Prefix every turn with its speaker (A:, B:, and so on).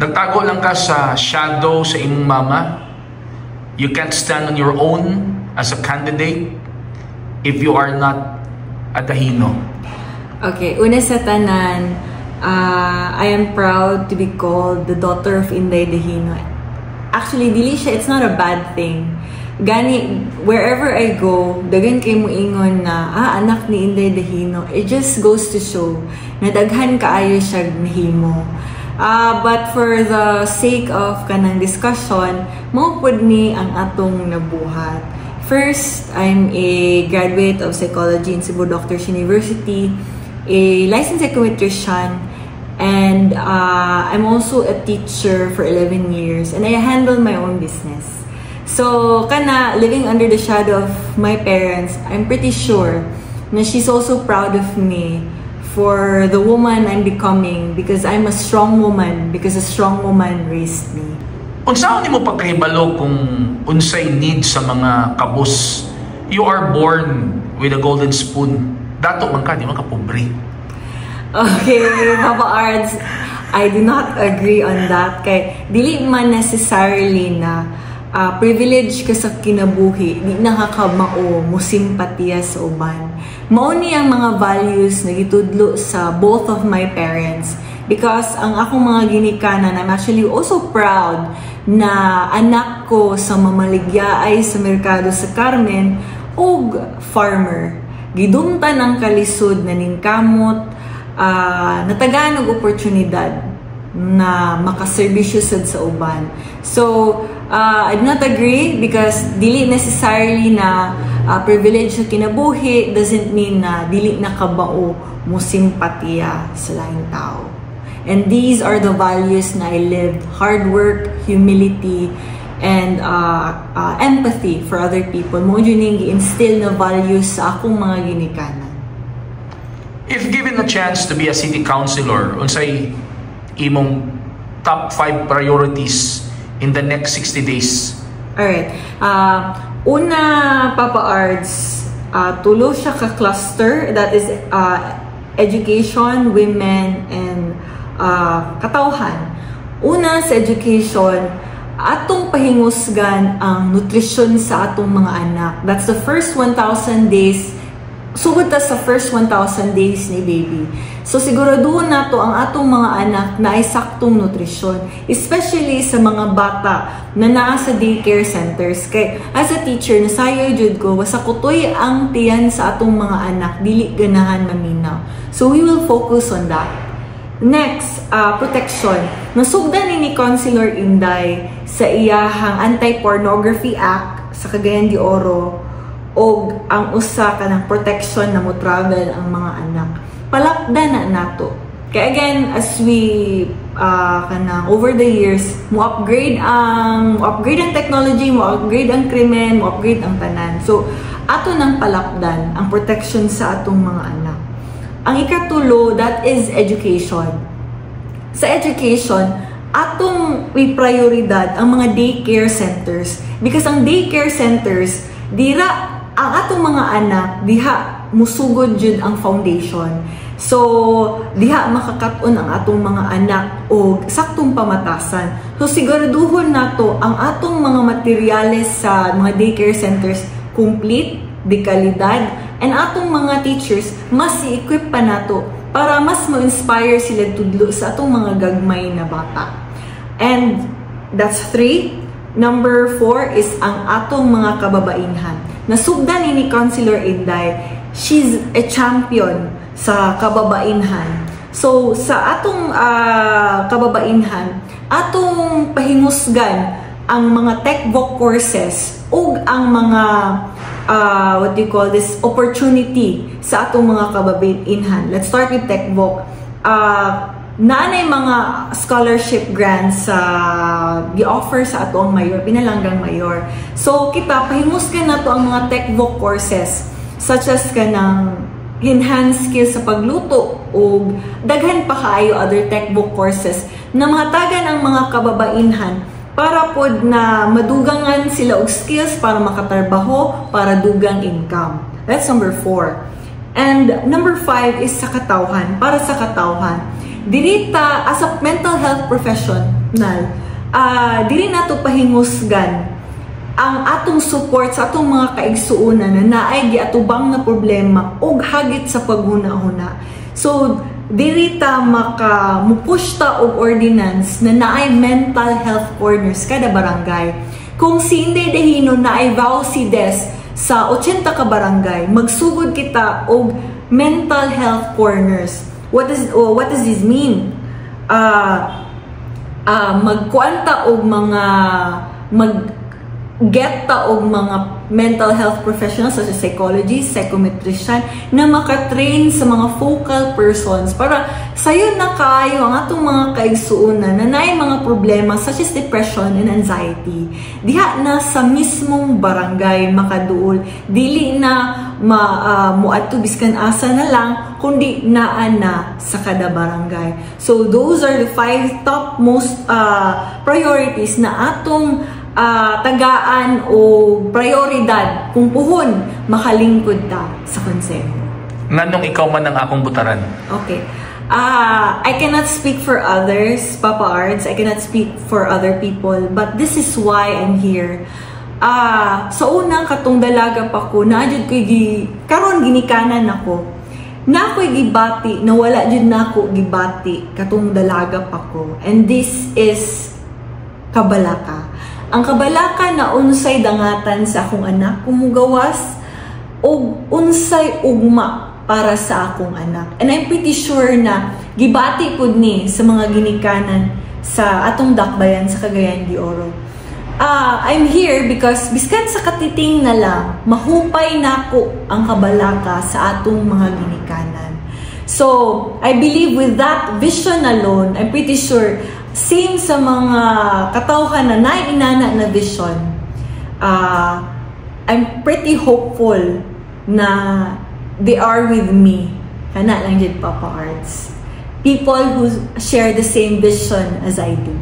A: Nagtago lang ka sa shadow sa imong mama. You can't stand on your own as a candidate if you are not a Dahino.
B: Okay, una sa tanan, I am proud to be called the daughter of Inday Dahino. Actually, dili siya, it's not a bad thing. Gani, wherever I go, daghan kay moingon na, "Ah, anak ni Inday Dahino." It just goes to show na daghan kaayo siya nahimo. But for the sake of kanang discussion, mao pud ni ang atong nabuhat. First, I'm a graduate of psychology in Cebu Doctors University, a licensed psychometrician, and I'm also a teacher for 11 years, and I handle my own business. So, kana, living under the shadow of my parents, I'm pretty sure na she's also proud of me for the woman I'm becoming because I'm a strong woman because a strong woman raised me.
A: Unsaon nimo pagkahibalo kung unsay need sa mga kabus? You are born with a golden spoon. Dato man ka, di man ka pobre.
B: Okay, Papa Ards, I do not agree on that. Kay dili man necessarily na privilege ka sa kinabuhi, di nakakamao mo simpatiya sa uban. Mao ni ang mga values na gitudlo sa both of my parents because ang akong mga ginikanan, I'm actually also proud na anak ko sa mamaligyaay sa merkado sa Carmen og farmer. Gidumtan ang kalisod na ningkamot, natagaan og oportunidad na makaserbisyo sad sa uban. So, I do not agree because dili necessarily na privilege sa kinabuhi doesn't mean na dili na kabao mo simpatiya sa laing tao. And these are the values na I lived: hard work, humility, and empathy for other people. Mao jud ning gi-instill na values sa akong mga ginikanan.
A: If given a chance to be a city councilor, unsay imong top 5 priorities in the next 60 days?
B: Alright. Una, Papa Ards, tulo siya ka cluster. That is education, women, and katawhan. Una sa education, atong pahingusgan ang nutrisyon sa atong mga anak. That's the first 1,000 days. Sugod ta sa first 1,000 days ni baby. So siguraduhon nato ang atong mga anak na ay saktong nutrisyon, especially sa mga bata na naa sa daycare centers. Kay as a teacher, nasayo jud ko basta kutoy ang tiyan sa atong mga anak, dili ganahan maminaw. So we will focus on that. Next, protection. Nasugdan ni Councilor Inday sa iyahang Anti-Pornography Act sa Cagayan de Oro og ang usa ka ng protection na mo travel ang mga anak. Palapda na nato. Kaya again, as we kanang over the years, mo upgrade ang technology, mo upgrade ang krimen, mo upgrade ang tanan. So, ato nang palapdan ang protection sa atong mga anak. Ang ikatulo, that is education. Sa education, atong may prioridad ang mga daycare centers because ang daycare centers dira ang atong mga anak diha musugod jud ang foundation. So diha makakaton ang atong mga anak og saktong pamatasan. So siguraduhon nato ang atong mga materyales sa mga daycare centers complete, de kalidad, and atong mga teachers mas i-equip pa nato para mas mo-inspire sila tudlo sa atong mga gagmay na bata. And that's three. Number four is ang atong mga kababainhan. Nasugdan ni Councilor Inday, she's a champion sa kababainhan. So, sa atong kababainhan, atong pahingusgan ang mga tech-voc courses ug ang mga what do you call this, opportunity sa atong mga kababainhan. Let's start with tech-voc. Naanay mga scholarship grants sa gi-offer sa atoang mayor, pinalanggang mayor. So kita pahingusgan nato ang mga tech-voc courses such as kanang enhanced skills sa pagluto o daghan pa kaayo other tech-voc courses na mahatagan ang mga kababainhan para pod na madugangan sila og skills para makatrabaho, para dugang income. That's number four. And number five is sa katawhan, para sa katawhan. Diri ta as a mental health professional, diri nato pahingusgan ang atong support sa atong mga kaigsuonan na naay giatubang na problema og hagit sa paghuna-huna. So, diri ta maka mupush ta og ordinance na naay mental health corners kada barangay. Kung si Inday Dahino naay VAWC desk sa 80 ka barangay, magsugod kita og mental health corners. What does this mean? Magkuan ta og mga mag get ta og mga mental health professionals such as psychologists, psychometrician na makatrain sa mga focal persons para sayo na kaayo ang atong mga kaigsuonan na naay mga problema such as depression and anxiety. Diha na sa mismong barangay makaduol, dili na ma muadto biskan asa na lang kundi naa na sa kada barangay. So those are the five top most priorities na atong tagaan o prioridad kung puhon makalingkod ta sa konseho.
A: Nganong ikaw man ang akong butaran?
B: Okay. I cannot speak for others, Papa Arts. I cannot speak for other people. But this is why I'm here. Sa unang katong dalaga pa ko, naa jud ko'y gi, karon ginikanan ako. Na ako'y gibati, na wala jud nako gibati katong dalaga pa ko. And this is kabalaka. Ang kabalaka na unsay dangatan sa akong anak kung mugawas og unsay ugma para sa akong anak. And I'm pretty sure na gibati pud ni sa mga ginikanan sa atong dakbayan sa Cagayan de Oro. I'm here because biskan sa katiting na lang, mahupay nako ang kabalaka sa atong mga ginikanan. So, I believe with that vision alone, I'm pretty sure same sa mga katawhan na naiinana na vision, I'm pretty hopeful na they are with me. Kana lang jud, Papa Arts. People who share the same vision as I do.